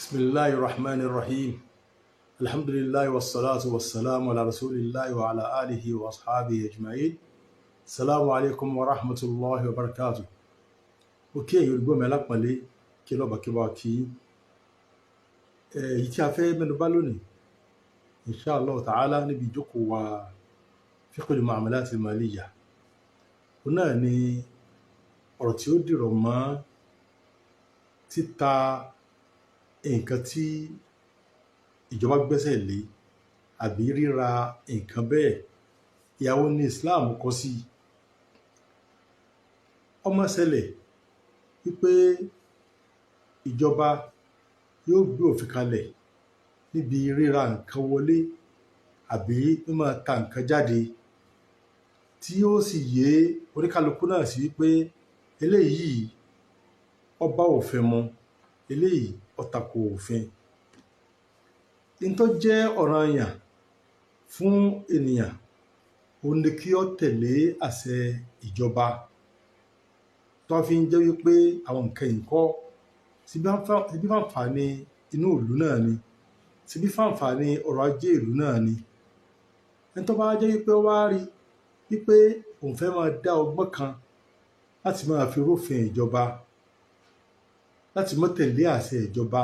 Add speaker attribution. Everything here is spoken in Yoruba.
Speaker 1: Bismillahi rahman rahim. Alhamdulillahi wassalatu wassalamu ala rasulillahi wa ala alihi wa ashabihi ajma'in. Salamu alaikum wa rahmatullahi wa barakatuh. Ó kí ẹ̀yin olùgbọ́ mi alápọ̀nlé, kí lọ́ba kí bá kí èyí tí a fẹ́ mẹ́nu bà lónìí, insha Allah ta'ala, níbi ìjókòó wa fiqhul muamalat al-maliyya, òun náà ni ọ̀rọ̀ tí ó dìrọ̀ mọ́ títa nǹkan tí ìjọba gbẹ́sẹ̀ lé àbí ríra nǹkan bẹ́ẹ̀. Ìyàwó ní Islam kọ sí ọmọ ṣẹlẹ̀ wípé ìjọba yóò gbé òfin kalẹ̀ níbi ríra nǹkan wọlé àbí mímáa ta nǹkan jáde, tí ó sì yé oníkálukú náà sí wípé eléyìí ó bá òfin mu, eléyìí ó tako òfin. N tó jẹ́ ọ̀ranyàn fún ènìyàn òun ni kí ó tẹ̀lé àṣẹ ìjọba, tó fi ń jẹ́ wípé àwọn nǹkan yìí kọ́ síbí fáǹfààní inú ìlú náà ni, síbí fáǹfààní ọrọ̀ ajé ìlú náà ni. Ẹni tó bá jẹ́ wípé ó wá rí wípé òun fẹ́ máa dá ọgbọ́n kan láti máa fi rúfin ìjọba, láti má tẹ̀lé àṣẹ ìjọba.